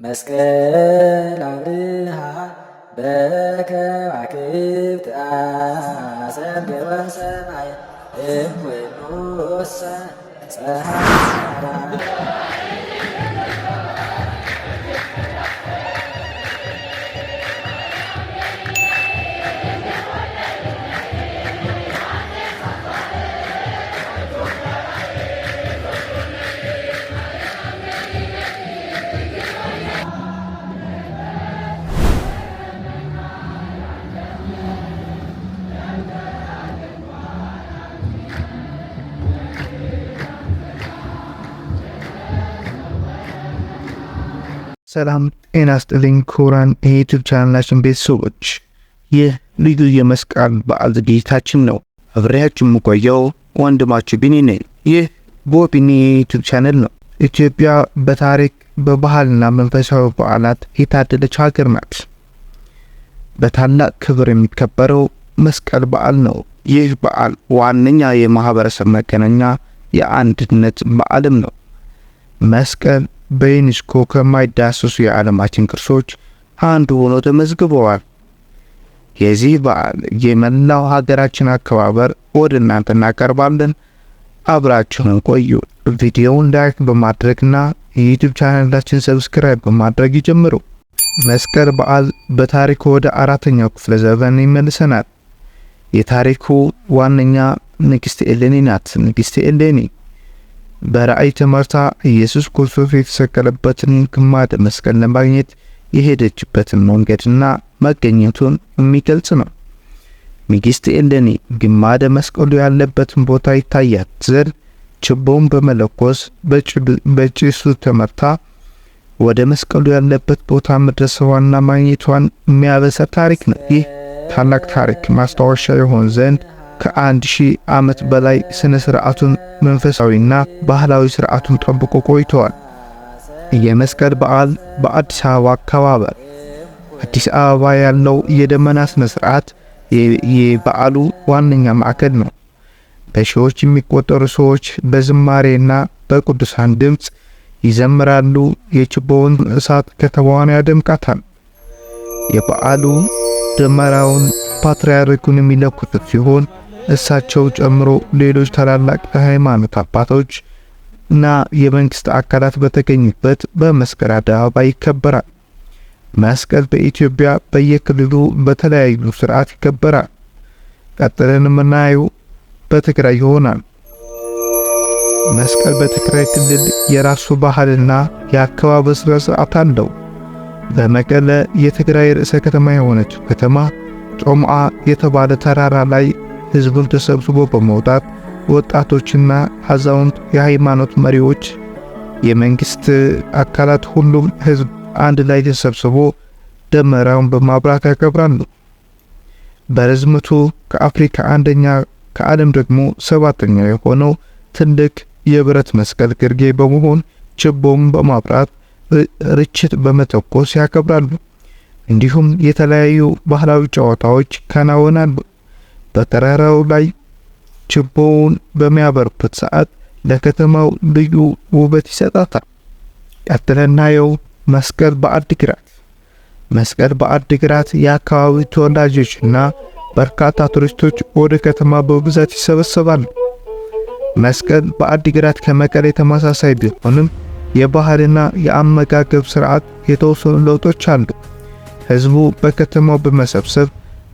መስቀል አብርሃ በከዋክብት አሰብሕ ሰማይ እምኩሉሰ ፀሐይ። ሰላም ጤና ይስጥልኝ ክቡራን የዩቲዩብ ቻናላችን ቤተሰቦች፣ ይህ ልዩ የመስቀል በዓል ዝግጅታችን ነው። አብሬያችሁ የምቆየው ወንድማችሁ ቢኒ ነኝ። ይህ ቦቢኒ የዩቲዩብ ቻናል ነው። ኢትዮጵያ በታሪክ፣ በባህልና መንፈሳዊ በዓላት የታደለች ሀገር ናት። በታላቅ ክብር የሚከበረው መስቀል በዓል ነው። ይህ በዓል ዋነኛ የማህበረሰብ መገናኛ፣ የአንድነት በዓልም ነው። መስቀል በዩኔስኮ ከማይዳሰሱ የዓለማችን ቅርሶች አንዱ ሆኖ ተመዝግበዋል። የዚህ በዓል የመላው ሀገራችን አከባበር ወደ እናንተ እናቀርባለን። አብራችሁን ቆዩ። ቪዲዮውን like በማድረግና የዩቲዩብ ቻናላችን subscribe በማድረግ ይጀምሩ። መስቀል በዓል በታሪኩ ወደ አራተኛው ክፍለ ዘመን ይመልሰናል። የታሪኩ ዋነኛ ንግስት ኤሌኒ ናት። ንግስት ኤሌኒ በራእይ ተመርታ ኢየሱስ ክርስቶስ የተሰቀለበትን ግማደ መስቀል ለማግኘት የሄደችበትን መንገድና መገኘቱን የሚገልጽ ነው። ንግስት ኤሌኒ ግማደ መስቀሉ ያለበትን ቦታ ይታያት ዘንድ ችቦውን በመለኮስ በጭሱ ተመርታ ወደ መስቀሉ ያለበት ቦታ መድረሷንና ማግኘቷን የሚያበስር ታሪክ ነው። ይህ ታላቅ ታሪክ ማስታወሻ ይሆን ዘንድ ከ1000 ዓመት በላይ ስነ ስርዓቱን፣ መንፈሳዊና ባህላዊ ስርዓቱን ጠብቆ ቆይተዋል። የመስቀል በዓል በአዲስ አበባ አከባበር። አዲስ አበባ ያለው የደመና ስነ ስርዓት የበዓሉ ዋነኛ ማዕከል ነው። በሺዎች የሚቆጠሩ ሰዎች በዝማሬና በቅዱሳን ድምፅ ይዘምራሉ። የችቦውን እሳት ከተማዋን ያደምቃታል። የበዓሉ ደመራውን ፓትርያርኩን የሚለኩት ሲሆን እሳቸው ጨምሮ ሌሎች ታላላቅ የሃይማኖት አባቶች እና የመንግስት አካላት በተገኙበት በመስቀል አደባባይ ይከበራል። መስቀል በኢትዮጵያ በየክልሉ በተለያዩ ስርዓት ይከበራል። ቀጥለን የምናየው በትግራይ ይሆናል። መስቀል በትግራይ ክልል የራሱ ባህልና የአከባበር ስነ ስርዓት አለው። በመቀለ የትግራይ ርዕሰ ከተማ የሆነችው ከተማ ጮምዓ የተባለ ተራራ ላይ ህዝቡን ተሰብስቦ በመውጣት ወጣቶችና አዛውንት፣ የሃይማኖት መሪዎች፣ የመንግስት አካላት፣ ሁሉም ህዝብ አንድ ላይ ተሰብስቦ ደመራውን በማብራት ያከብራሉ። በርዝመቱ ከአፍሪካ አንደኛ፣ ከዓለም ደግሞ ሰባተኛ የሆነው ትልቅ የብረት መስቀል ግርጌ በመሆን ችቦም በማብራት፣ ርችት በመተኮስ ያከብራሉ። እንዲሁም የተለያዩ ባህላዊ ጨዋታዎች ይከናወናሉ። በተራራው ላይ ችቦውን በሚያበሩበት ሰዓት ለከተማው ልዩ ውበት ይሰጣታል። ቀጥለን እናየው መስቀል በአዲግራት። መስቀል በአዲግራት የአካባቢው ተወላጆችና በርካታ ቱሪስቶች ወደ ከተማ በብዛት ይሰበሰባሉ። መስቀል በአዲግራት ከመቀሌ ተመሳሳይ ቢሆንም የባህልና የአመጋገብ ስርዓት የተወሰኑ ለውጦች አሉ። ህዝቡ በከተማው በመሰብሰብ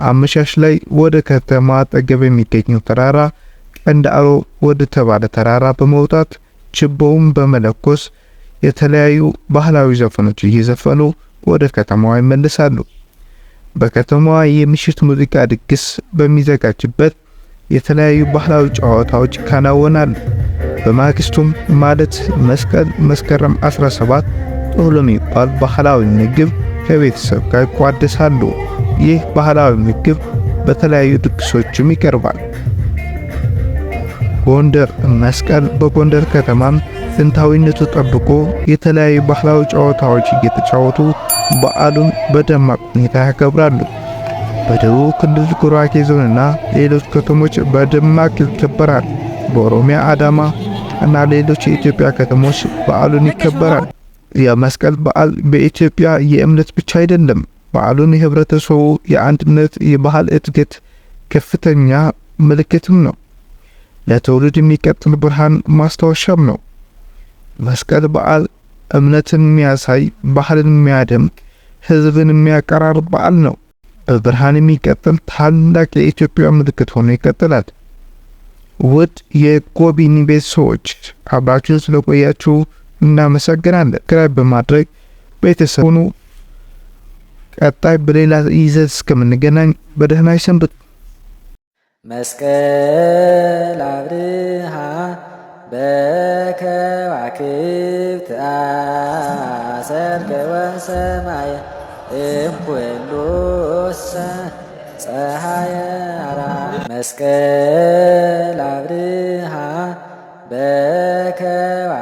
አመሻሽ ላይ ወደ ከተማ አጠገብ የሚገኘው ተራራ ቀንዳሮ ወደ ተባለ ተራራ በመውጣት ችቦውን በመለኮስ የተለያዩ ባህላዊ ዘፈኖች እየዘፈኑ ወደ ከተማዋ ይመለሳሉ። በከተማዋ የምሽት ሙዚቃ ድግስ በሚዘጋጅበት የተለያዩ ባህላዊ ጨዋታዎች ይከናወናሉ። በማግስቱም ማለት መስቀል መስከረም 17 ጦሎ የሚባል ባህላዊ ምግብ ከቤተሰብ ጋር ይቋደሳሉ። ይህ ባህላዊ ምግብ በተለያዩ ድግሶችም ይቀርባል። ጎንደር መስቀል በጎንደር ከተማም ጥንታዊነቱ ጠብቆ የተለያዩ ባህላዊ ጨዋታዎች እየተጫወቱ በዓሉን በደማቅ ሁኔታ ያከብራሉ። በደቡብ ክልል ጉራጌ ዞንና ሌሎች ከተሞች በደማቅ ይከበራል። በኦሮሚያ አዳማ እና ሌሎች የኢትዮጵያ ከተሞች በዓሉን ይከበራል። የመስቀል በዓል በኢትዮጵያ የእምነት ብቻ አይደለም። በዓሉን የህብረተሰቡ የአንድነት፣ የባህል እድገት ከፍተኛ ምልክትም ነው። ለትውልድ የሚቀጥል ብርሃን ማስታወሻም ነው። መስቀል በዓል እምነትን የሚያሳይ፣ ባህልን የሚያደምቅ፣ ህዝብን የሚያቀራርብ በዓል ነው። በብርሃን የሚቀጥል ታላቅ የኢትዮጵያ ምልክት ሆኖ ይቀጥላል። ውድ የጎቢኒ ቤተሰቦች፣ አብራችሁን ስለቆያችሁ እናመሰግናለን። Subscribe በማድረግ ቤተሰብ ሁኑ። ቀጣይ በሌላ ይዘት እስከምንገናኝ በደህና ይሰንብቱ። መስቀል አብርሃ በከዋክብት አሰርከ ወሰማየ እምኩሉሰ ፀሐየ አራ መስቀል አብርሃ በከዋክብት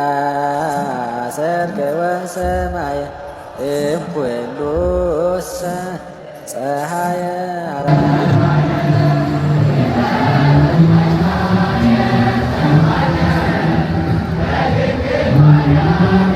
አሰርከ ወሰማየ እምኩሉሰ ፀሐየ አራ። Yeah.